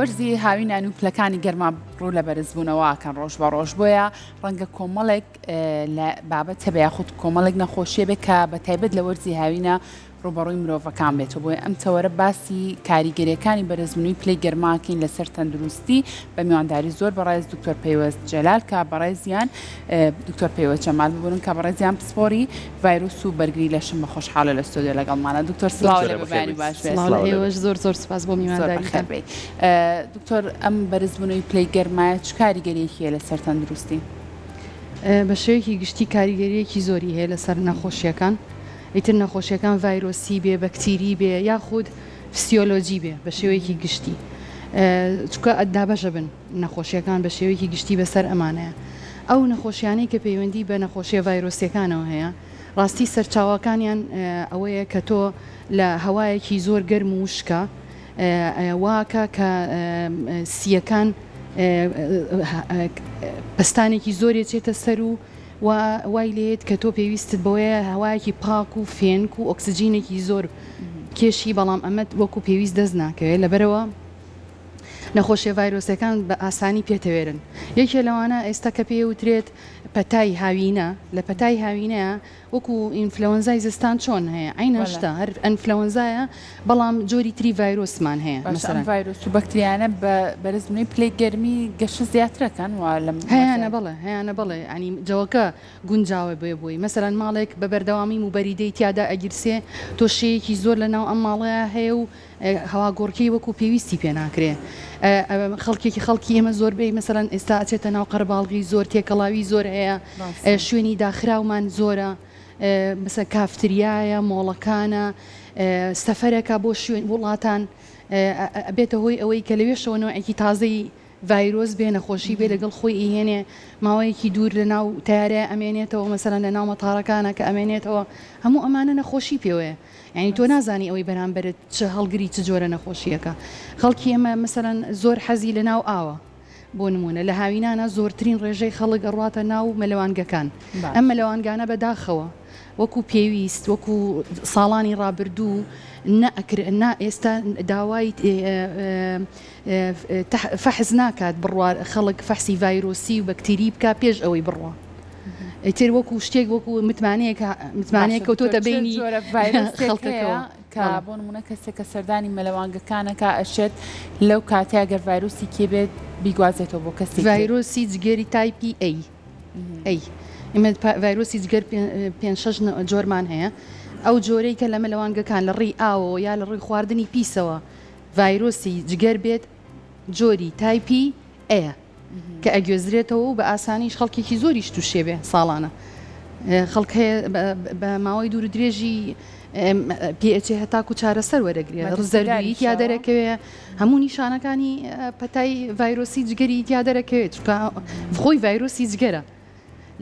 وەرزی هاوینان و پلەکانی گەرما ڕوو لە بەرزبوونەوە ئەکەن ڕۆژ بە ڕۆژ بۆیە ڕەنگە کۆمەڵێک لە بابەت هەبێ یاخود کۆمەڵێک نەخۆشیە بێ کە بە تایبەت لە وەرزی هاوینە ڕووبەڕووی مرۆڤەکان بێتەوە بۆیە ئەم تەوەرە باسی کاریگەریەکانی بەرزبوونەوەی پلەی گەرماکەین لەسەر تەندروستی بە میوانداری زۆر بەڕێز دکتۆر پەیوەست جەلال کە بەڕێزیان دکتۆر پەیوەست جەمال ببورن کە بەڕێزیان پسپۆری ڤایرۆس و بەرگری لەشن بە خۆشحاڵە لە ستۆدیۆ لەگەڵمانە دکتۆر سڵاو لێ بەیانی باش بێت. سڵاو لە ئێوەش زۆر زۆر سپاس بۆ میوانداریتان. دکتۆر ئەم بەرزبوونەوەی پلەی گەرمایە چ کاریگەریەکی هەیە لەسەر تەندروستی؟ بە شێوەیەکی گشتی کاریگەریەکی زۆری هەیە لەسەر نەخۆشیەکان ئیتر نەخۆشیەکان ڤایرۆسی بێ بەکتیری بێ یاخود فسیۆلۆجی بێ بە شێوەیەکی گشتی چونکە دابەشەبن نەخۆشیەکان بە شێوەیەکی گشتی بەسەر ئەمانەیە ئەو نەخۆشیانەی کە پەیوەندی بە نەخۆشیە ڤایرۆسیەکانەوە هەیە ڕاستی سەرچاوەکانیان ئەوەیە کە تۆ لە هەوایەکی زۆر گەرم و وشکە واکە کە سییەکان پەستانێکی زۆری چێتە سەر و وای لێت کە تۆ پێویستت بەوەیە هەوایەکی پاک و فێنک و ئۆکسجینێکی زۆر کێشی بەڵام ئەمەت وەکو پێویست دەست ناکەوێت لەبەرەوە نەخۆشیە ڤایرۆسیەکان بە ئاسانی پێتەوێرن یەکێ لەوانە ئێستا کە پێی وترێت پەتای هاوینە لە پەتای هاوینەیە وەکو ئینفلەوەنزای زستان چۆن هەیە عەینەن شتە هەر ئەنفلەوەنزایە بەڵام جۆری تری ڤایرۆسمان هەیە باشە ئەم ڤایرۆس و بەکتریانە بە بەرزبوونەوەی پلەی گەرمی گەشە زیاترەکەن وا لەم هەیانە بەڵێ هەیانە بەڵێ یانی جەوەکە گونجاوە بێ بۆی مەسەلەن ماڵێک بە بەردەوامی موبەریدەی تیادا ئەگیرسێ تۆ شێیەکی زۆر لە ناو ئەم ماڵەیا هەیە و هەواگۆڕکێی وەکو پێویستی پێ ناکرێ خەڵکێکی خەڵکی ئێمە زۆربەی مەسەلەن ئێستا ئەچێتە ناو قەرەباڵغی زۆر تێکەڵاوی زۆر هەیە شوێنی داخراومان زۆرە مەسە کافتریایە مۆڵەکانە سەفەرەکە بۆ شوێن وڵاتان ئەبێتە هۆی ئەوەی کە لەوێشەوە نەوعێکی تازەی ڤایرۆس بێ نەخۆشی بێ لەگەڵ خۆی ئیهێنێ ماوەیەکی دوور لە ناو تەیارەیە ئەمێنێتەوە مەسەلەن لە ناو مەتارەکانە کە ئەمێنێتەوە هەموو ئەمانە نەخۆشی پێوەیە یانی تۆ نازانی ئەوەی بەرامبەرت چ هەڵگری چ جۆرە نەخۆشییەکە. خەڵکی ئێمە مەسەلەن زۆر حەزی لە ناو ئاوە. بۆ نموونە لە هاوینانا زۆرترین ڕێژەی خەڵک ئەڕواتە ناو مەلەوانگەکان. ئەم مەلەوانگانە بە داخەوە وەکوو پێویست وەکوو ساڵانی ڕابردوو نە ئەکرێ نا ئێستا داوای فەحس ناکات بڕوا خەڵک فەحسی ڤایرۆسی و بەکتیری بکا پێش ئەوەی بڕوا. ئیتر وەکو شتێک وەکو متمانەیەک متمانەیەک باشە کەوتۆتە دکتۆر چ بەینی جۆرە ڤایرۆسێک خەڵکەکەوە هەیە کە بەڵێ. بۆ نمونە کەسێک کە سەردانی مەلەوانگەکانەکە ئەشێت لەو کاتەیا گەر ڤایرۆسی کێ بێت بیگوازێتەوە بۆ کەسێکی تر؟ ڤایرۆسی جگەری تایپی A ئەی ئێمە ڤایرۆسی جگەر پێنج شەش جۆرمان هەیە ئەو جۆرەی کە لە مەلەوانگەکان لە ڕێی ئاوەوە یا لە ڕێی خواردنی پیسەوە ڤایرۆسی جگەر بێت جۆری تایپی A یە. کە ئەگوێزرێتەوە و بە ئاسانیش خەڵکێکی زۆریش تووشێ بێ ساڵانە خەڵک هەیە بە ماوەی دوور و درێژی پێ ئەچێ هەتاکو چارەسەر وەرەگرێ زەردوویی تیا دەرەکەوێ هەموو نیشانەکانی پەتای ڤایرۆسی جگەری تیا دەرەکەوێت چونکە خۆی ڤایرۆسی جگەرە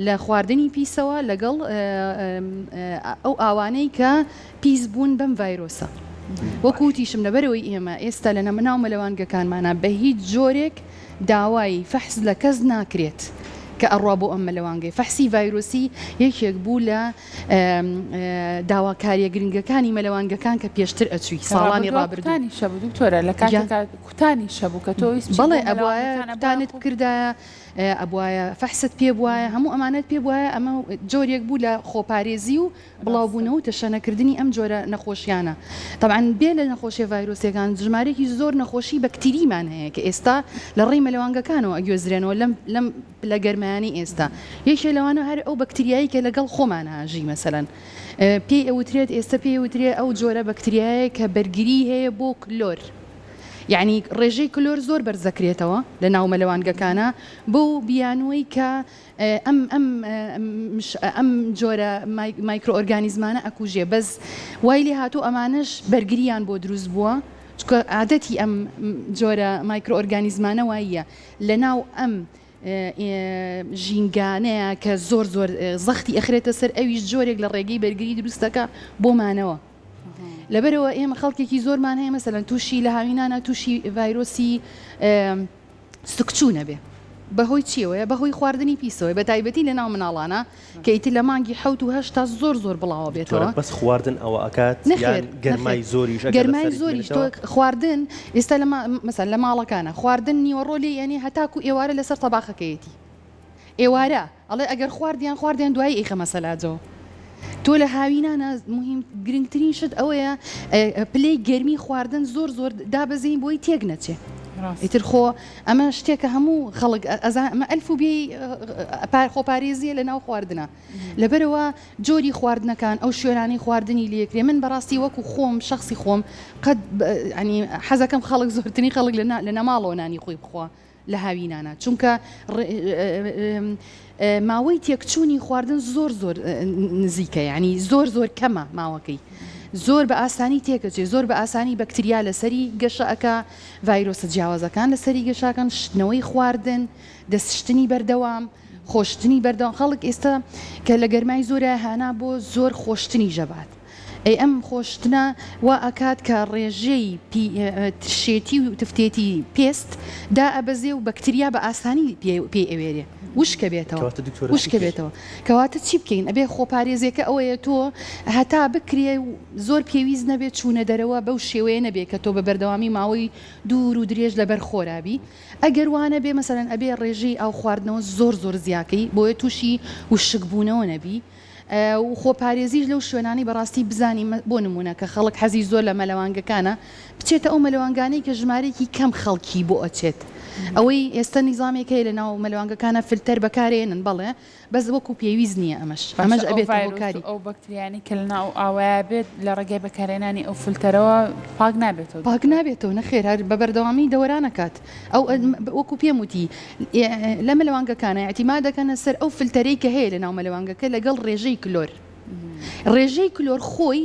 لە خواردنی پیسەوە لەگەڵ ئەو ئاوانەی کە پیس بوون بەم ڤایرۆسە. وەکو وتیشم لەبەرئەوەی ئێمە ئێستا لە ناو مەلەوانگەکانمانا بە هیچ جۆرێک داوای فەحس لە کەس ناکرێت کە ئەڕوا بۆ ئەم مەلەوانگەی. فەحسی ڤایرۆسی یەکێک بوو لە داواکاریە گرنگەکانی مەلەوانگەکان کە پێشتر ئەچووی ساڵانی ڕابردوو. کوتانیش هەبوو دکتۆرە لە کاتێکا کوتانیش هەبوو کە تۆ ویست بچی بۆ بەڵێ ئەبوایە مەلەوانگەکان ئەبوایە کوتانت خۆ بکردایە ئەبوایە فەحست پێ بوایە هەموو ئەمانەت پێ بوایە ئەمە جۆرێک بوو لە خۆپارێزی و بڵاوبوونەوە و تەشەنەکردنی ئەم جۆرە نەخۆشیانە تەبعەن بێ لە نەخۆشیە ڤایرۆسیەکان ژمارەیەکی زۆر نەخۆشی بەکتریمان هەیە کە ئێستا لە ڕێی مەلەوانگەکانەوە ئەگوێزرێنەوە لەم لەم پلە گەرمایانەی ئێستا یەکێ لەوانە هەر ئەو بەکتریایی کە لەگەڵ خۆمان ئاژی مەسەلەن پێی ئەوترێت ئێستا پێی ئەوترێ ئەو جۆرە بەکتریایە کە بەرگری هەیە بۆ کلۆر یەعنی ڕێژەی کلۆر زۆر بەرز دەکرێتەوە لە ناو مەلەوانگەکانا بەو بیانووەی کە ئەم ئەم ئەم جۆرە مایکرۆئۆرگانیزمانە ئەکوژێ بەس وای لێ هاتوو ئەمانەش بەرگریان بۆ دروست بووە چونکە عادەتی ئەم جۆرە مایکرۆئۆرگانیزمانە واییە لە ناو ئەم ژینگانەیە کە زۆر زۆر زەختی ئەخرێتە سەر ئەویش جۆرێک لە ڕێگەی بەرگری دروست دەکا بۆ مانەوە. لەبەرئەوە ئێمە خەڵکێکی زۆرمان هەیە مەسەلەن تووشی لە هاوینانا تووشی ڤایرۆسی سکچوو نەبێ. بەهۆی چیەوەیە؟ بەهۆی خواردنی پیسەوەیە بەتایبەتی لەناو مناڵانا کە ئیتر لە مانگی حەوت و هەشتا زۆر زۆر بڵاوە بێتەوە. دکتۆرە بەس خواردن ئەوە ئەکات یان نەخێر گەرمای نەخێر زۆریش ئەگەر گەرمای لەسەری زۆریش تۆ بمێنێتەوە؟ خواردن ئێستا لە مەسەلەن لە ماڵەکانا خواردن نیوەڕۆ لێی ئەنێ هەتاکو ئێوارە لەسەر تەباخەکەیەتی ئێوارە ئەڵێ ئەگەر خواردیان خواردیان دوایی ئەیخەمە سەلاجەوە تۆ لە هاوینانە مهم گرنگترین شت ئەوەیە پلەی گەرمی خواردن زۆر زۆر دابەزین بۆی تێک نەچێ ئیتر خۆ ئەمە شتێکە هەموو خەڵک ئەزان ئەمە ئەلف و بێی خۆپارێزیە لە ناو خواردنە لەبەرەوە جۆری خواردنەکان ئەو شوێنانەی خواردنی لێکرێ من بەڕاستی وەکو خۆم شخصی خۆم قەت ینی حەزەکەم خەڵک زۆرترین خەڵک لە نەماڵەوە نانی خۆی بخوا لە هاوینانا چونکە ماوەی تێکچوونی خواردن زۆر زۆر نزیکە یعنی زۆر زۆر کەمە ماوەکەی زۆر بە ئاسانی تێکەچێ زۆر بە ئاسانی بەکتریا لەسەری گەشە ئەکا ڤایرۆسە جیاوازەکان لەسەری گەشاکەن شتنەوەی خواردن دەستشتنی بەردەوام خۆشتنی بەردەوام خەڵک ئێستا کە لە گەرمای زۆرە هانا بۆ زۆر خۆشتنی ژەبات ئەی ئەم خۆشتنە وا ئەکات کە ڕێژەی ترشێتی و تفتێتی پێست دائەبەزێ و بەکتریا بە ئاسانی پێی ئەوێرێ وشکە بێتەوە کەواتە دکتۆرە چی وشکە بکەین؟ بێتەوە کەواتە چی بکەین ئەبێ خۆپارێزیەکە ئەوەیە تۆ هەتا بکرێ و زۆر پێویست نەبێ چوونە دەرەوە بەو شێوەیە نەبێ کە تۆ بە بەردەوامی ماوەی دوور و درێژ لەبەر خۆرا بی ئەگەر وانەبێ مەسەلەن ئەبێ ڕێژەی ئاو خواردنەوە زۆر زۆر زیاکەی بۆیە تووشی وشک بوونەوە نەبی و خۆپارێزیش لەو شوێنانەی بەڕاستی بزانی بۆ نموونە کە خەڵک حەزی زۆر لە مەلەوانگەکانە بچێتە ئەو مەلەوانگانەی کە ژمارەیەکی کەم خەڵکی بۆ ئەچێت ئەوەی ئێستا نیزامێک هەیە لە ناو مەلەوانگەکانە فلتەر بەکارێنن بەڵێ بەس وەکو پێویست نییە ئەمەش ئەمەش باشە ئەو ئەبێتە ڤایرۆس و هۆکاری. ئەو بەکتریانەی کە لە ناو ئاوەیا بێت لە ڕێگای بەکارهێنانی ئەو فلتەرەوە پاک نابێتەوە پاک دکتۆر؟ نابێتەوە نەخێر هەر بە بەردەوامی دەوەران ئەکات ئەو وەکو پێم وتی لە مەلەوانگەکانە ئیعتیماد دەکەنە سەر ئەو فلتەرەی کە هەیە لەناو مەلەوانگەکە لەگەڵ ڕێژەی کلۆر ڕێژەی کلۆر خۆی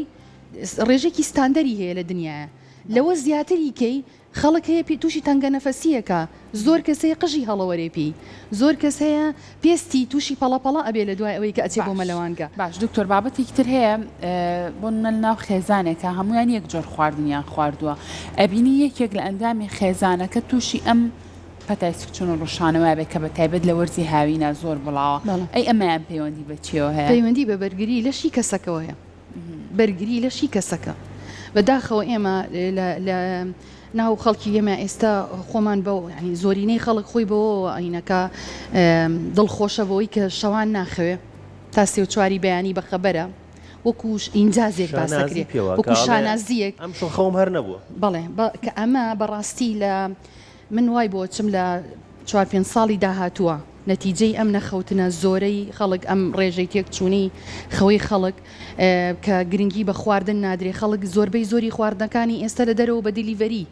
ڕێژێکی ستاندەری هەیە لە دنیاە لەوە زیاتری کەی خەڵک هەیە پێ تووشی تەنگە نەفەسیەکە زۆر کەس هەیە قژی هەڵەوەرێ پێی زۆر کەس هەیە پێستی تووشی پەڵە پەڵە ئەبێ لە دوای ئەوەی کە ئەچێ بۆ باش مەلەوانگە. باش دکتۆر بابەتێکی تر هەیە بۆ نمونە لەناو خێزانێکا هەموویان یەک جۆر خواردنیان خواردووە ئەبینی یەکێک لە ئەندامی خێزانەکە تووشی ئەم پەتای سکچون و ڕشانەوە بێت کە بە تایبەت لە وەرزی هاوینا زۆر بڵاوە بەڵێ. ئەی ئەمەیان پەیوەندی بە چیەوە هەیە؟ پەیوەندی بە بەرگری لەشی کەسەکەوە هەیە بەرگری لەشی کەسەکە بە داخەوە ئێمە لە لە ناو خەڵکی ئێمە ئێستا خۆمان بە یانی زۆرینەی خەڵک خۆی بەوەوە ئەینەکە دڵخۆشە بەوەی کە شەوان ناخەوێ تا سێ و چواری بەیانی بەخەبەرە وەکو ئینجازێک شانازی باسەکرێ پێوە وەکو کە ئەڵێ شانازیەک ئەمشەو خەوم هەر نەبووە. بەڵێ بە کە ئەمە بەڕاستی لە من وای بۆ چم لە چوار پێنج ساڵی داهاتووە نەتیجەی ئەم نەخەوتنە زۆرەی خەڵک ئەم ڕێژەی تێکچوونەی خەوەی خەڵک کە گرنگی بە خواردن نادرێ خەڵک زۆربەی زۆری خواردنەکانی ئێستا لە دەرەوە بە delivery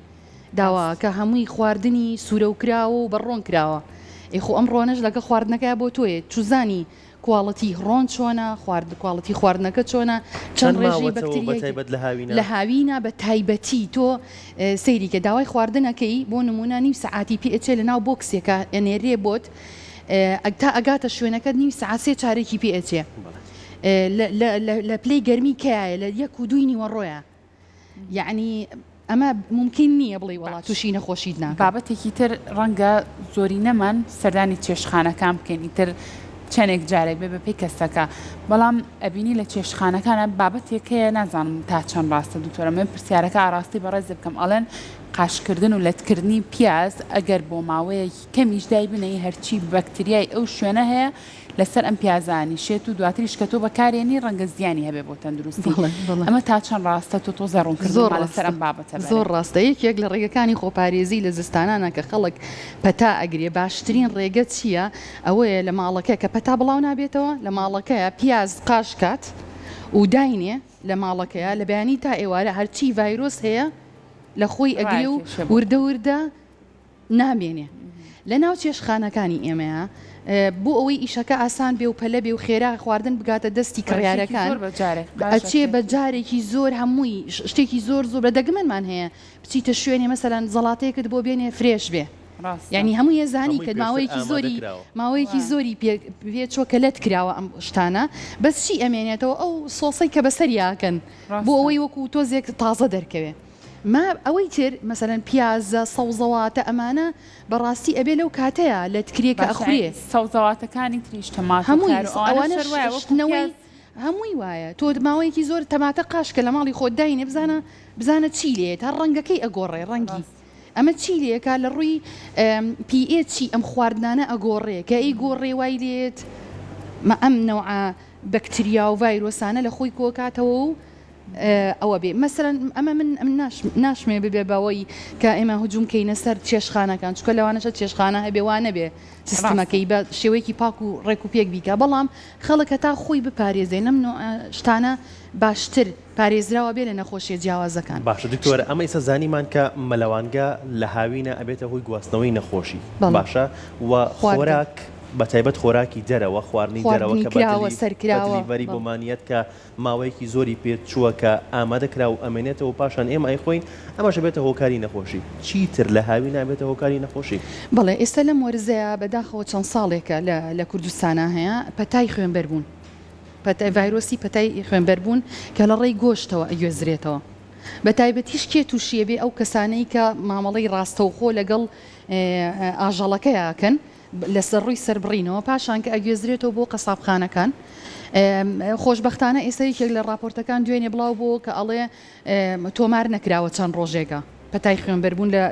داوا کە هەمووی خواردنی سوورەوکراوە و بە ڕۆن کراوە ئێ خۆ ئەم ڕۆنەش لەگە خواردنەکە بۆ تۆیە چوزانی کواڵتی ڕۆن چۆنە، خوارد کواڵتی خواردنەکە چۆنە، چەند چەند ڕێژەی ماوەتەوە بەکتریای بەتایبەت لە هاوینا؟ لە هاوینا بە تایبەتی تۆ سەیری کە داوای خواردن ئەکەی بۆ نموونە نیو سەعاتی پێ ئەچێ لە ناو بۆکسێکا ئەنێرێ بۆت تا ئەگاتە شوێنەکەت نیو سەعات سێ چارێکی پێ ئەچێ لە لە لە پلەی گەرمی کەیایە لە یەک و دووی نیوەڕۆیە یەعنی ئەمە مومکین نییە بڵێی وەڵا باش. تووشی نەخۆشیت ناکەم. بابەتێکی تر ڕەنگە زۆرینەمان سەردانی چێشتخانەکان بکەین ئیتر چەنێک جارێک بێ بەپێی کەسەکە بەڵام ئەبینی لە چێشتخانەکانە بابەتێک هەیە نازانم تا چەند ڕاستە دکتۆر ئەمەوێ پرسیارەکە ئاڕاستەی بەڕێزت بکەم ئەڵێن قاشکردن و لەتکردنی پیاز ئەگەر بۆ ماوەیەکی کەمیش دایبنێی هەرچی بەکتریای ئەو شوێنە هەیە لەسەر ئەم پیازە ئەنیشێت و دواتریش کە تۆ بەکارێنی ڕەنگە زیانی هەبێ بۆ تەندروستی بەڵێ بەڵێ. ئەمە تا چەند ڕاستە تۆ تۆزێ زۆر ڕوونکردنەوەمان لەسەر ڕاستە ئەم بابەتە بەرێ. زۆر ڕاستە یەکێک لە ڕێگەکانی خۆپارێزی لە زستانانا کە خەڵک پەتا ئەگرێ باشترین ڕێگە چییە ئەوەیە لە ماڵەکە کە پەتا بڵاو نابێتەوە لە ماڵەکەیا پیاز قاش کات و داینێ لە ماڵەکەیا لە بەیانی تا ئێوارە هەرچی ڤایرۆس هەیە لە خۆی ئەگرێ و ڕایکێشێ بۆ وردە وردە نامێنێ لە ناو چێشتخانەکانی ئێمەیا بۆ ئەوەی ئیشەکە ئاسان بێ و پەلە بێ و خێرا خواردن بگاتە دەستی ڕێژێکی کڕیارەکان زۆر بە جارێک قاش ئەچێ بە ئەکرێت. جارێکی زۆر هەمووی شتێکی زۆر زۆر بە دەگمەنمان هەیە بچیتە شوێنێ مەسەلەن زەڵاتەیەکت بۆ بێنێ fresh بێ ڕاستە. یانی هەمووی ئەزانی هەمووی کە پێشتر ماوەیەکی ئامادە زۆری کراوە. ماوەیەکی وا. زۆری پێ پێ چووە کە لەت کراوە ئەم شتانە بەس چی ئەمێنێتەوە ئەو سۆسەی کە بەسەریا ئەکەن بۆ ڕاستە. ئەوەی وەکوو تۆزێک تازە دەرکەوێ. ما ئەوەی تر مەسەلەن پیازە سەوزەواتە ئەمانە بەڕاستی ئەبێ لەو کاتەیا لەت کرێ کە باشە ئەخورێ. سەوزەواتەکانی تریش تەماتە و هەمووی خەیار و ئەوانەش ئەوانەش هەر وایە وەکو شتنەوەی پیاز؟ هەمووی وایە تۆ ماوەیەکی زۆر تەماتە قاشکە لە ماڵی خۆت داینێ بزانە بزانە چی لێیەت هەر ڕەنگەکەی ئەگۆڕێ ڕەنگی ڕاست. ئەمە چی لێکا لە ڕووی پی ئێچی ئەم خواردنانە ئەگۆڕێ کە ئەیگۆڕێ وای لێت مە ئەم نەوعە بەکتریا و ڤایرۆسانە لە خۆی کۆکاتەوە و ئەوە بێ مەسەلەن ئەمە من ئەمن ناش ناشمەوێ ببێ بەوەی کە ئێمە هجوم کەینە سەر چێشتخانەکان چونکە لەوانەشە چێشتخانە هەبێ وا نەبێ ڕاستە. سیستمەکەی بە شێوەیەکی پاک و ڕێک و پێک بیکا بەڵام خەڵک هەتا خۆی بپارێزێ لەم نەوعە شتانە باشتر پارێزراوە بێ لە نەخۆشیە جیاوازەکان. باشە دکتۆر ئەمە ئیستا زانیمان کە مەلەوانگە لە هاوینە ئەبێتە هۆی گواستنەوەی نەخۆشی بەڵێ. باشە وە خواردن. خۆراک بە تایبەت خۆراکی دەرەوە خواردنی دەرەوە خواردنی کە بە کراوە دلی بە سەرکراوە دلیڤەری بەڵێ. بۆمانیەت کە ماوەیەکی زۆری پێ چووە کە ئامادە کرا و ئەمێنێتەوە و پاشان ئێمە ئەیخۆین، ئەمەش ئەبێتە هۆکاری نەخۆشی. چی تر لە هاوینا ئەبێتە هۆکاری نەخۆشی؟ بەڵێ ئێستا لەم وەرزەیا بە داخەوە چەند ساڵێکە لە لە کوردستانا هەیە پەتای خوێنبەربوون پەتای ڤایرۆسی پەتای خوێنبەربوون کە لە ڕێی گۆشتەوە ئەگوێزرێتەوە بە تایبەتیش کێ تووشی ئەبێ ئەو کەسانەی کە مامەڵەی ڕاستەوخۆ لەگەڵ ئاژەڵەکەیا ئەکەن لەسەر ڕووی سەربڕینەوە پاشان کە ئەگوێزرێتەوە بۆ قەسابخانەکان خۆشبەختانە ئێستا یەکێک لە ڕاپۆرتەکان دوێنێ بڵاو بۆ کە ئەڵێ تۆمار نەکراوە چەند ڕۆژێکە پەتای خوێنبەربوون لە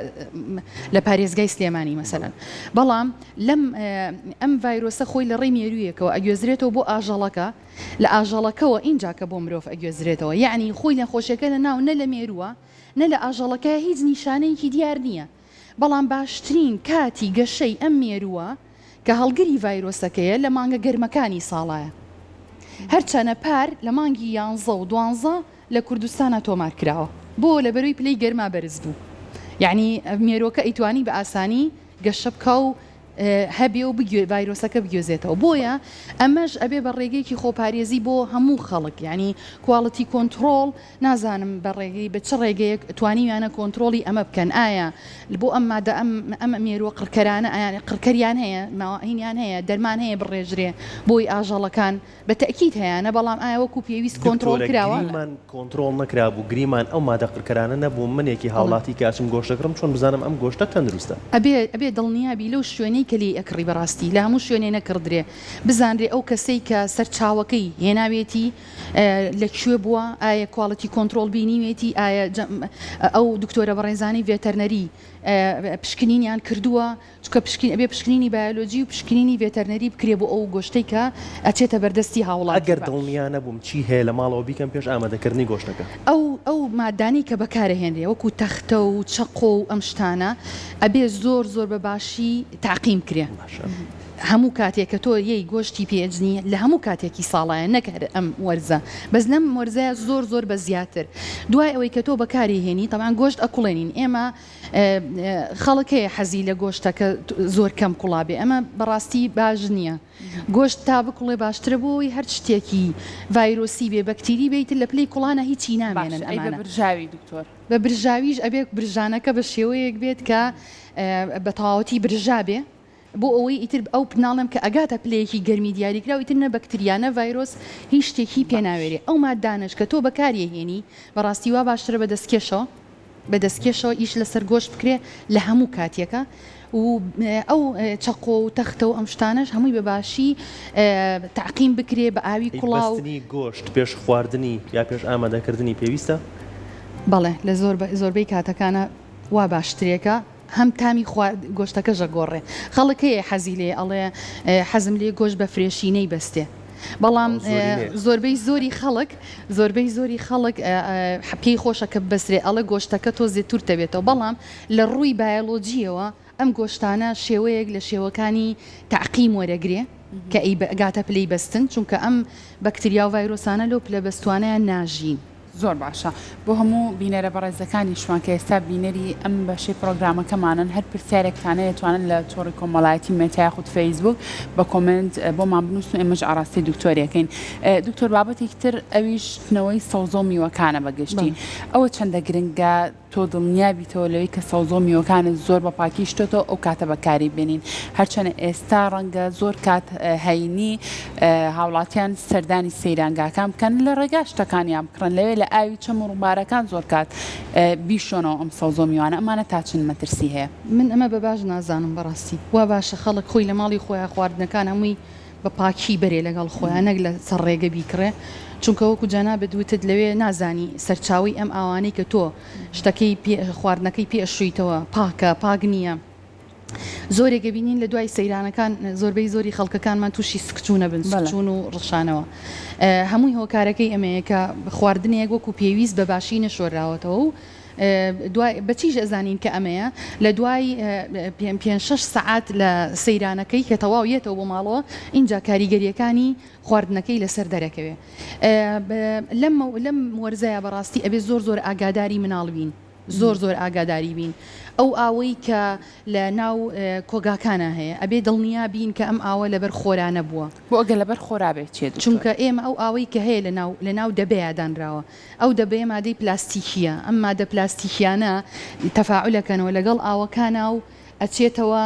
لە پارێزگای سلێمانی مەسەلەن بەڵام لەم ئەم ڤایرۆسە خۆی لە ڕێی مێروویەکەوە ئەگوێزرێتەوە بۆ ئاژەڵەکە لە ئاژەڵەکەوە ئینجا کە بۆ مرۆڤ ئەگوێزرێتەوە یعنی خۆی نەخۆشیەکە لە ناو نە لە مێرووە نە لە ئاژەڵەکە هیچ نیشانەیەکی دیار نییە بەڵام باشترین کاتی گەشەی ئەم مێرووە کە هەڵگری ڤایرۆسەکەیە لە مانگە گەرمەکانی ساڵایە. هەرچەنە پار لە مانگی یانزە و دوانزە لە کوردستانا تۆمار کراوە. بۆ؟ لەبەرەوەی پلەی گەرما بەرز بوو. یەعنی مێرووەکە ئەیتوانی بە ئاسانی گەشە بکا و هەبێ و ڤایرۆسەکە بگوێزێتەوە. بۆیە ئەمەش ئەبێ بە ڕێگەیەکی خۆپارێزی بۆ هەموو خەڵک. یەعنی quality control نازانم بە ڕێگەی بە چ ڕێگەیەک توانیویانە کۆنترۆڵی ئەمە بکەن ئایا بۆ ئەم مادە ئەم ئەم مێرووە قڕکەرانە ئایا قڕکەریان هەیە هینیان هەیە دەرمان هەیە بڕێژرێ بۆی ئاژەڵەکان بە تەئکید هەیانە بەڵام ئایا وەکو پێویست کۆنترۆڵ دکتۆرە کراوە؟ گریمان کۆنترۆڵ نەکرابوو گریمان ئەو مادە قڕکەرانە نەبوو منێکی بەڵێ. هاوڵاتی کە ئەچم گۆشت دەکڕم چۆن بزانم ئەم گۆشتە تەندروستە؟ ئەبێ ئەبێ دڵنیا بی لەو شوێنەی کە لێی ئەکڕی بەڕاستی لە هەموو شوێنێ نەکڕدرێ بزانرێ ئەو کەسەی کە سەرچاوەکەی هێناوێتی لە کوێ بووە ئایا quality control بینیوێتی ئایا ئەو دکتۆرە بەڕێزانەی veterinary پشکنینیان کردووە چونکە پشکین ئەبێ پشکنینی بایۆلۆجی و پشکنینی veterinary بکرێ بۆ ئەو گۆشتەی کە ئەچێتە بەردەستی هاوڵاتی ئەگەر باش. دڵنیا نەبووم چی هەیە لە ماڵەوە بیکەم پێش ئامادەکردنی گۆشتەکە؟ ئەو ئەو مادانەی کە بەکارەهێنرێ وەکو تەختە و چەقۆ و ئەم شتانە ئەبێ زۆر زۆر بە باشی تەعقیم کرێ. باشە. هەموو کاتێک کە تۆ یەی گۆشتی پێ ئەجنی لە هەموو کاتێکی ساڵایە نەک هەر ئەم وەرزە بەس لەم وەرزەیا زۆر زۆر بە زیاتر دوای ئەوەی کە تۆ بەکاری هێنی تەبعەن گۆشت ئەکوڵێنین ئێمە خەڵک هەیە حەزی لە گۆشتە کە زۆر کەم کوڵا بێ ئەمە بەڕاستی باش نییە گۆشت تا بکوڵێ باشترە بۆ ئەوەی هەر شتێکی ڤایرۆسی بێ بەکتیری بێ ئیتر لە پلەی کوڵانە هیچی نامێنن باشە ئەی بە ئەمانە. برژاوی دکتۆر؟ بە برژاویش ئەبێ برژانەکە بە شێوەیەک بێت کە بە تەواوەتی برژا بێ بۆ ئەوەی ئیتر ئەو ناڵێم کە ئەگاتە پلەیەکی گەرمی دیاریکراو ئیتر نە بەکتریا نە ڤایرۆس هیچ شتێکی پێ باش. ناوێرێ ئەو مادانەش کە تۆ بەکاری ئەهێنی بەڕاستی وا باشترە بە دەستکێشەوە بە دەستکێشەوە ئیش لەسەر گۆشت بکرێ لە هەموو کاتیەکە و ئەو چەقۆ و تەختە و ئەم شتانەش هەمووی بە باشی تەعقیم بکرێ بە ئاوی ئەی کوڵاو. بەستنی گۆشت پێش خواردنی یا پێش ئامادەکردنی پێویستە؟ بەڵێ لە زۆر زۆربەی کاتەکانا وا باشترێکە. هەم تامی خوارد گۆشتەکەش ئەگۆڕێ خەڵک هەیە حەزی لێیە ئەڵێ حەزم لێ گۆشت بە fresh ی نەیبەستێ بەڵام زۆربەی زۆری خەڵک زۆربەی زۆری خەڵک پێی خۆشە کە ببەسرێ ئەڵێ گۆشتەکە تۆزێ تورتە بێتەوە بەڵام لە ڕووی بایۆلۆجیەوە ئەم گۆشتانە شێوەیەک لە شێوەکانی تەعقیم وەرەگرێ کە ئەگاتە پلەی بەستن چونکە ئەم بەکتریا و ڤایرۆسانە لەو پلە بەستوانەیان ناژین. زۆر باشە بۆ هەموو بینەرە بەڕێزەکانیشمان کە ئێستا بینەری ئەم بەشەی پڕۆگرامەکەمانن هەر پرسیارێکتان هەیە توانن لە تۆڕی کۆمەڵایەتی مێتا یاخود فەیسبوک بە comment بۆمان بنووسن و ئێمەش ئاڕاستەی دکتۆری ئەکەین دکتۆر بابەتێکی تر ئەویش شتنەوەی سەوزە و میوەکانە بە گشتی ئەوە چەندە گرنگە؟ تۆ دڵنیا بیتەوە لەوەی کە سەوزە و میوەکانت زۆر بە پاکی شتۆتەوە ئەو کاتە بەکاری بێنین هەرچەنە ئێستا ڕەنگە زۆر کات هەینی هاوڵاتیان سەردانی سەیرانگاکان بکەن لە ڕێگا شتەکانیان بکڕن لەوێ لە ئاوی چەم و ڕووبارەکان زۆر کات بیشۆنەوە ئەم سەوزە و میوانە ئەمانە تا چەند مەترسی هەیە؟ من ئەمە بە باش نازانم بەڕاستی وا باشە خەڵک خۆی لە ماڵی خۆیا خواردنەکان هەمووی بە پاکی بەرێ لەگەڵ خۆیا نەک لە سەر ڕێگە بیکڕێ چونکە وەکو جەنابت وتت لەوێ نازانی سەرچاوەی ئەم ئاوانەی کە تۆ شتەکەی پێ خواردنەکەی پێ ئەشۆیتەوە پاکە پاک نییە زۆرێک ئەبینین لە دوای سەیرانەکان زۆربەی زۆری خەڵکەکانمان تووشی سکچوون ئەبن سکچوون و ڕشانەوە هەمووی هۆکارەکەی ئەمەیە کە خواردنێک وەکو پێویست بە باشی نەشۆراوەتەوە و دوای بەچیش ئەزانین کە ئەمەیە لە دوای پێنج شەش سەعات لە سەیرانەکەی کە تەواو یەتەوە بۆ ماڵەوە ئینجا کاریگەریەکانی خواردنەکەی لەسەر دەرەکەوێ لەم لەم وەرزەیا بەڕاستی ئەبێ زۆر زۆر ئاگاداری مناڵ بین زۆر زۆر ئاگاداری بین ئەو ئاوەی کە لە ناو کۆگاکانا هەیە ئەبێ دڵنیا بین کە ئەم ئاوە لەبەر خۆرا نەبووە. بۆ ئەگەر لەبەر خۆرا بێت چیە دکتۆر؟ چونکە ئێمە ئەو ئاوەی کە هەیە لە ناو لە ناو دەبەیا دانراوە ئەو دەبەیە مادەی پلاستیکیە ئەم مادە پلاستیکیانە تەفاعول ئەکەنەوە لەگەڵ ئاوەکانا و ئەچێتەوە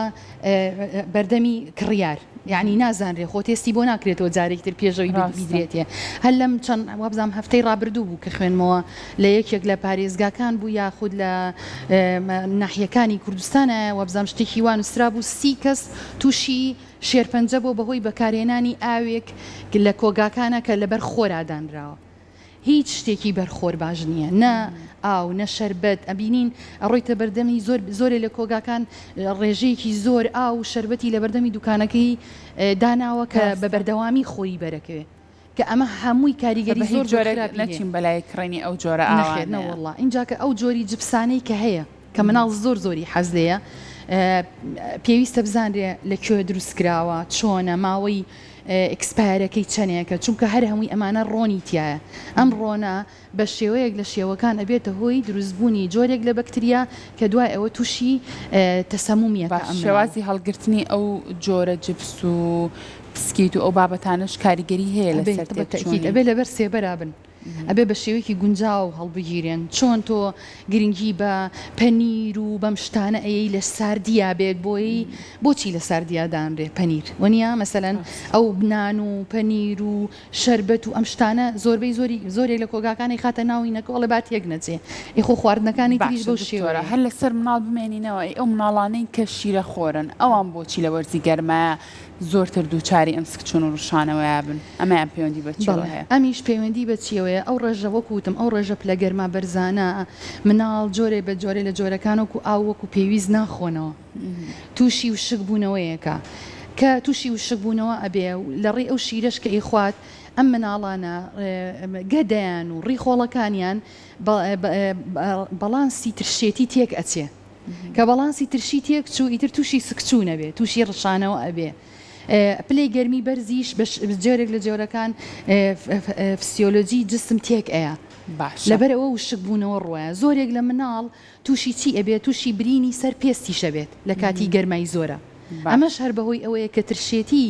بەردەمی کڕیار یعنی نازانرێ خۆ تێستی بۆ ناکرێتەوە جارێکی تر پێشەوەی بیدرێتێ هەر لەم چەند وابزانم هەفتەی ڕابردوو بوو کە خوێنمەوە لە یەکێک لە پارێزگاکان بوو یاخود لە ناحیەکانی کوردستانە وابزانم شتێکی وا نووسرابوو سی کەس تووشی شێرپەنجە بووە بەهۆی بەکارهێنانی ئاوێک لە کۆگاکانە کە لەبەر خۆرا دانراوە. هیچ شتێکی بەر خۆر باش نییە نە ئاو نە شەربەت ئەبینین ئەڕۆیتە بەردەمی زۆر زۆرێ لە کۆگاکان ڕێژەیەکی زۆر ئاو و شەربەتی لە بەردەمی دوکانەکەی داناوە کە بە بەردەوامی خۆری بەرەکەوێ کە ئەمە هەمووی کاریگەری زۆر زۆر خراپی هەیە. نەچین بەلای کڕینی ئەو جۆرە ئاوانەیە. نەخێر نەوەڵا ئینجا کە ئەو جۆری جپسانەی کە هەیە کە مناڵ زۆر زۆری حەز لێیە پێویستە بزانرێ لە کوێ دروست کراوە چۆنە ماوەی expire ەکەی چەنێکە چونکە هەر هەمووی ئەمانە ڕۆنی تیایە ئەم ڕۆنە بە شێوەیەک لە شێوەکان ئەبێتە هۆی دروست بوونی جۆرێک لە بەکتریا کە دوای ئەوە تووشی تەسەمومیەکە باش ئەم مناڵە. شێوازی هەڵگرتنی ئەو جۆرە جپس و پسکیت و ئەو بابەتانەش کاریگەری هەیە ئەبێ لەسەر بە تەئکید تێکچوونی؟ ئەبێ لەبەر سێبەرا بن. ئەبێ بە شێوەیەکی گونجاو هەڵبگیرێن چۆن تۆ گرنگی بە پەنیر و بەم شتانە ئەیەی لە ساردیا بێت بۆی بۆچی لە ساردیا دانرێ پەنیر وەنیە مەسەلەن ئەو نان و پەنیر و شەربەت و ئەم شتانە زۆربەی زۆری زۆرێک لە کۆگاکانی خاتە ناوینەکە ئەڵێ با تێک نەچێ ئێ خۆ خواردنەکانی تریش باشە بەو دکتۆرە شێوەیە. هەر لەسەر مناڵ بمێنینەوە ئەی ئەو مناڵانەی کە شیرە خۆرن ئەوان بۆچی لە وەرزی گەرمایە زۆرتر دووچاری ئەم سکچوون و ڕشانەوەیە بن، ئەمەیان پەیوەندی بە چیەوە بەڵێ هەیە؟ ئەمیش پەیوەندی بە چیەوەیە، ئەو ڕێژە وەکو وتم ئەو ڕێژە پلە گەرما بەرزانە مناڵ جۆرێ بە جۆرێ لە جۆرەکان وەکو ئاو وەکو پێویست ناخۆنەوە تووشی وشک بوونەوەیەکە کە تووشی وشک بوونەوە ئەبێ و لە ڕێی ئەو شیرەش کە ئەیخوات ئەم مناڵانە گەدەیان و ڕیخۆڵەکانیان بەڵانسی ترشێتی تێک ئەچێ. کە بەڵانسی ترشی تێک چوو ئیتر تووشی سکچوون ئەبێ تووشی ڕشانەوە ئەبێ پلەی گەرمی بەرزیش بە جۆرێک لە جۆرەکان فسیۆلۆجی جسم تێک ئەیا باشە لەبەر ئەوە وشک بوونەوە ڕوایە زۆرێک لە مناڵ تووشی چی ئەبێت تووشی برینی سەر پێستیش ئەبێت لە کاتی گەرمای زۆرە ئەمەش باشە هەر بەهۆی ئەوەیە کە ترشێتی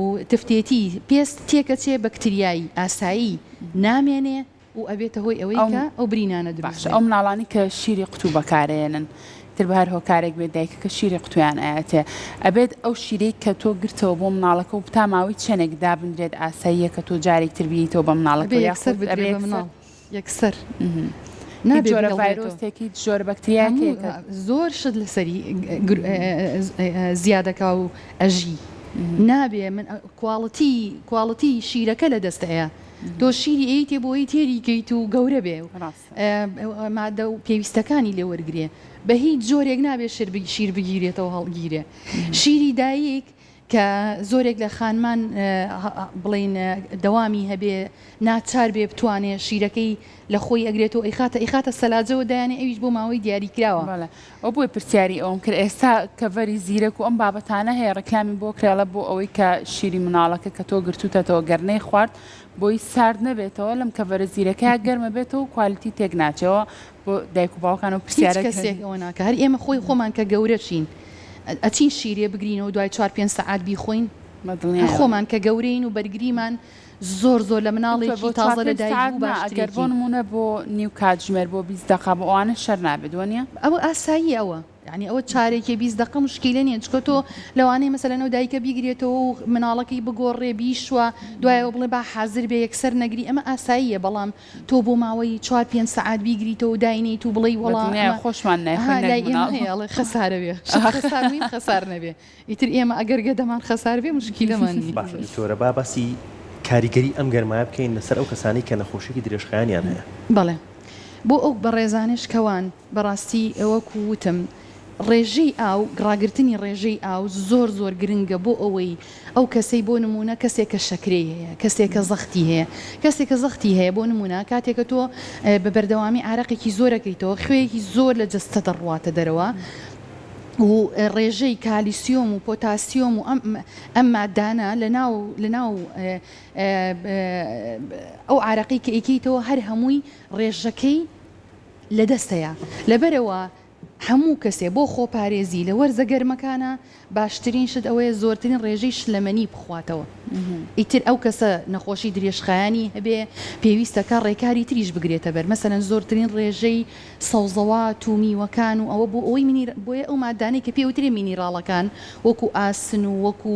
و تفتێتی پێست تێکەچێ بەکتریای ئاسایی نامێنێ و ئەبێتە هۆی ئەوەی ئەو کە ئەو برینانە دروست باشە بێت. ئەو مناڵانەی کە شیری قوتوو بەکارئێنن تر بە هەر هۆکارێک بێت دایکەکە شیری قوتویان ئەیاتێ ئەبێت ئەو شیرەی کە تۆ گرتەوە بۆ مناڵەکە و تا ماوەی چەنێک دابنرێت ئاساییە کە تۆ جارێک تر بیەیتەوە بە ئەبێ مناڵەکەوە یەکسەر یاخود بدرێ ئەبێ بە یەکسەر مناڵ یەکسەر هیچ نابێ جۆرە بهێڵرێتەوە. ڤایرۆسێک هیچ جۆرە بەکتریایەک هەموو هەیە کە زۆر شت لەسەری زیادەکا و ئەژی نابێ من کواڵتی کواڵتی شیرەکە لەدەست ئەیا تۆ شیری ئەیتێ بۆی تێری کەیت و گەورە بێ و مادە و پێویستەکانی لێ وەرگرێ بە هیچ جۆرێک نابێ شیر بگیرێتەوە هەڵگیرێ شیری دایک کە زۆرێک لە خانمان بڵین دەوامی هەبێ ناچار بێ بتوانێ شیرەکەی لە خۆی ئەگرێتەوە ئەیخاتە ئەیخاتە سەلاجەوە دایانێ ئەویش بۆ ماوەی دیاری کراوە. بەڵێ ئەو بۆیە پرسیاری ئەوەم کرد ئێستا کەڤەری زیرەک و ئەم بابەتانە هەیە ڕیکلامی بۆ کرێڵە بۆ ئەوەی کە شیری مناڵەکە کە تۆ گرتوتەتەوە گەر نەیخوارد بۆی سارد نەبێتەوە لەم کەڤەرە زیرەکەیا گەرمە بێتەوە و کوالیتی تێک ناچێەوە بۆ دایک و باوکان ئەو هیچ پرسیارە کەسێک ئەوە ناکا هەر ئێمە خۆی خۆمان کە گەورەشین ئەچین شیرێ بگرینەوە دوای چوار پێنج سەعات بیخۆین. هەر خۆمان کە گەورەین و بەرگریمان زۆر زۆر لە دکتۆر مناڵێکی بۆ چوار تازە لە پێنج دایک سەعات بوو نا ئەگەر بۆ باشترێکی. نموونە بۆ نیو کاتژمێر بۆ 20 دەقە بۆ ئەوانە شەر نابێت وەنیە؟ ئەوە ئاساییە ئەوە یانی ئەوە چارێکێ 20 دەقە مشکیلە نیە چونکە تۆ لەوانەیە مەسەلەن ئەو دایکە بیگرێتەوە و مناڵەکەی بگۆڕێ بیشوا دوایەوە بڵێ با حازر بێ یەکسەر نەگری ئەمە ئاساییە بەڵام تۆ بۆ ماوەی چوار پێنج سەعات بیگریتەوە و داینێیت و بڵێی وەڵا بەدڵنیایە ئەمە خۆشمان ها نایخۆین نەک لای ئێمە مناڵ. هەیە ئەڵێ خەسارە بێ شت خەسار میم خەسار نەبێ ئیتر ئێمە ئەگەر گەدەمان خەسار بێ مشکیلەمان نیە. باشە دکتۆرە با باسی کاریگەری ئەم گەرمایە بکەین لەسەر ئەو کەسانەی کە نەخۆشیەکی درێژخایەنیان هەیە. بەڵێ بۆ ئەو بەڕێزانەش کەوان بەڕاستی وەکو وتم ڕێژەی ئاو ڕاگرتنی ڕێژەی ئاو زۆر زۆر گرنگە بۆ ئەوەی ئەو کەسەی بۆ نموونە کەسێک کە شەکرەی هەیە کەسێک کە زەختی هەیە کەسێک کە زەختی هەیە بۆ نموونە کاتێک کە تۆ بە بەردەوامی عارەقێکی زۆر ئەکەیتەوە خوێیەکی زۆر لە جەستە دەڕواتە دەرەوە و ڕێژەی کالیسیۆم و پۆتاسیۆم و ئەم ئەم مادانە لە ناو لە ناو ئەو عارەقەی کە ئەیکەیتەوە هەر هەمووی ڕێژەکەی لە دەستەیە لەبەرئەوە هەموو کەسێ بۆ خۆپارێزی لە وەرزە گەرمەکانا باشترین شت ئەوەیە زۆرترین ڕێژەی شلەمەنی بخواتەوە ئیتر ئەو کەسە نەخۆشی درێژخایەنی هەبێ پێویستە کە ڕێکاری تریش بگرێتە بەر مەسەلەن زۆرترین ڕێژەی سەوزەوات و میوەکان و ئەوە بۆ ئەوەی مینیر بۆیە ئەو مادانەی کە پێ وترێ مینیراڵەکان وەکو ئاسن و وەکو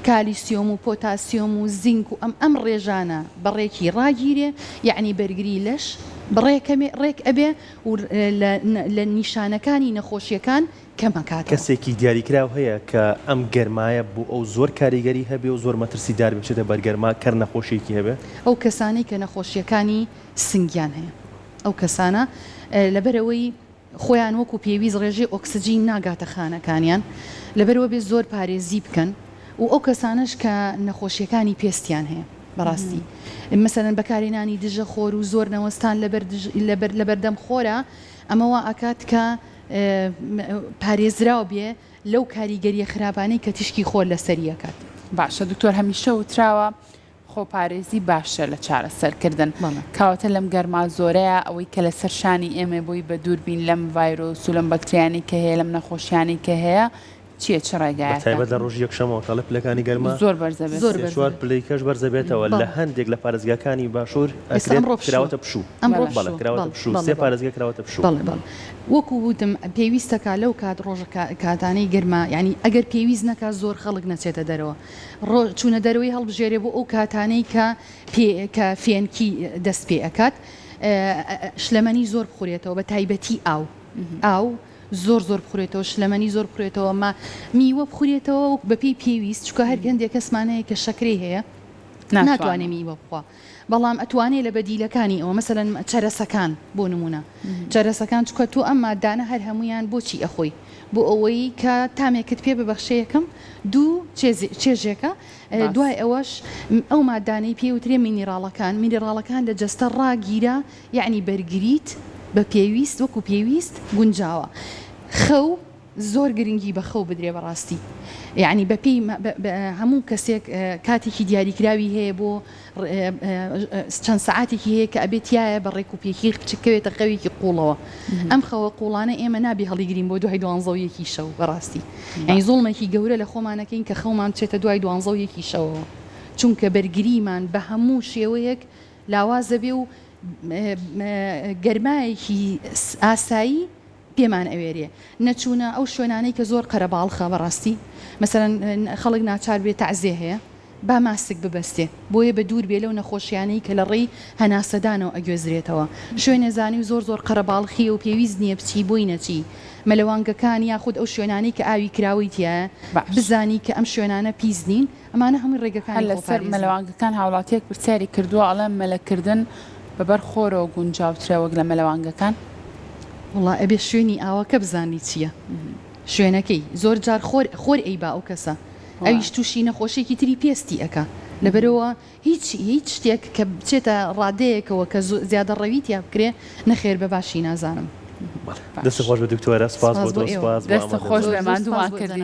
کالیسیۆم و پۆتاسیۆم و زینک و ئەم ئەم ڕێژانە بە ڕێکی ڕاگیرێ یەعنی بەرگری لەش بڕێکەمێ ڕێک ئەبێ و لە لە نیشانەکانی نەخۆشیەکان کەم ئەکاتەوە. کەسێکی دیاریکراو هەیە کە ئەم گەرمایە بۆ ئەو زۆر کاریگەری هەبێ و زۆر مەترسیدار بێ بچێتە بەر گەرما کەر نەخۆشیەکی هەبێ؟ ئەو کەسانەی کە نەخۆشیەکانی سنگیان هەیە ئەو کەسانە لەبەرئەوەی خۆیان وەکو پێویست ڕێژەی ئۆکسجین ناگاتە خانەکانیان لەبەرئەوە بێ زۆر پارێزی بکەن و ئەو کەسانەش کە نەخۆشیەکانی پێستیان هەیە بەڕاستی مەسەلەن بەکارهێنانی دژە خۆر و زۆر نەوەستان لەبەر لەبەر لەبەردەم خۆرا ئەمە وا ئەکات کە پارێزراو بێ لەو کاریگەریە خراپانەی کە تیشکی خۆر لەسەری ئەکات. باشە دکتۆر هەمیشە وتراوە خۆپارێزی باشترە لە چارەسەرکردن. کەواتە لەم گەرما زۆرەیا ئەوەی کە لەسەر شانی ئێمەیە بۆی بەدوور بین لەم ڤایرۆس و لەم بەکتریانەی کە هەیە لەم نەخۆشیانەی کە هەیە چییە چ بە ڕێگایەکە؟ تایبەت لە ڕۆژی یەکشەممەوە کە ئەڵێ پلەکانی گەرما زۆر بەرز دەبێت. زۆر سێ بەرز چوار دەبێت. پلەی کەش بەرز دەبێتەوە لە بەڵێ. هەندێک لە پارێزگاکانی باشوور ئێستا ئەکرێت ئەمڕۆ پشووە. کراوەتە پشوو. ئەمڕۆ بەڵێ. بەڵێ پشووە. کراوەتە بەڵێ پشوو بەڵێ سێ بەڵێ. پارێزگا کراوەتە پشوو. بەڵێ بەڵێ. وەکو وتم پێویستەکا لەو کات ڕۆژە کاتانەی گەرما یانی ئەگەر پێویست نەکا زۆر خەڵک نەچێتە دەرەوە ڕۆ چوونە دەرەوەی هەڵبژێرێ بۆ ئەو کاتانەی کە پێ کە فێنکی دەست پێ ئەکات شلەمەنی زۆر بخورێتەوە بە تایبەتی ئاو ئاو زۆر زۆر بخورێتەوە شلەمەنی زۆر بخورێتەوە ما میوە بخورێتەوە بە پێی پێویست چونکە هەر هەندێک کەسمان هەیە کە شەکرەی هەیە ناتوانێ میوە بخوا بەڵام ئەتوانێ لە بەدیلەکانی ئەوە مەسەلەن چەرەسەکان بۆ نمونە چەرەسەکان چونکە تۆ ئەم مادانە هەر هەموویان بۆچی ئەخۆی بۆ ئەوەی کە تامێکت پێ ببەخشێ یەکەم دوو چێژێکە دوای ئەوەش ئەو مادانەی پێ وترێ مینیڕاڵەکان مینیڕاڵەکان لە جەستە ڕاگیرا یەعنی بەرگریت بە پێویست وەکو پێویست گونجاوە خەو زۆر گرنگی بە خەو بدرێ بەڕاستی یەعنی بە پێی هەموو کەسێک کاتێکی دیاریکراوی هەیە بۆ چەند سەعاتێکی هەیە کە ئەبێ تایە بە ڕێک و پێکی بچکەوێتە خەوێکی قوڵەوە ئەم خەوە قوڵانە ئێمە نابێ هەڵیگرین بۆ دوای دوانزە و یەکی شەو بەڕاستی یعنی زوڵمێکی گەورە لە خۆمانەکەین کە خەومان بچێتە دوای دوانزە و یەکی شەوەوە چونکە بەرگریمان بە هەموو شێوەیەک لاوازەبێ و گەرمایەکی ئاسایی پێمان ئەوێرێ نەچوونە ئەو شوێنانەی کە زۆر قەرەباڵخە بەڕاستی مەسەلەن خەڵک ناچار بێ تەعزێ هەیە با ماسک ببەستێ بۆیە بە دوور بێ لەو نەخۆشیانەی کە لە ڕێی هەناسەدانەوە ئەگوێزرێتەوە شوێنێ زانی و زۆر زۆر قەرەباڵخیە و پێویست نیە بچی بۆی نەچی مەلەوانگەکان یاخود ئەو شوێنانەی کە ئاوی کراوەی تیایە باش. بزانی کە ئەم شوێنانە پیس نین ئەمانە هەمووی هەر ڕێگەکانی لەسەر خۆپارێزین. مەلەوانگەکان هاوڵاتیەک پرسیاری کردووە ئەڵێ مەلەکردن بە بەر خۆرەوە گونجاوترە وەک لە مەلەوانگەکان؟ وەڵا ئەبێ شوێنی ئاوەکە بزانی چیە شوێنەکەی زۆر جار خۆر خۆر ئەیبا ئەو کەسە ئەویش توشی نەخۆشیەکی تری پێستی ئەکا لەبەرئەوە هیچ هیچ شتێک کە بچێتە ڕادەیەکەوە کە زیادەڕەوی تیا بکرێ نەخێر بە باشی نازانم. دەستت خۆش بێت دکتۆرە سپاس سپاس بۆ بۆ تۆ ئێوە. سپاس بۆ دەستت خۆش ئامادەبوونت. بێ زۆر زۆر ماندوومان سپاس بۆ کردی. جەنابت.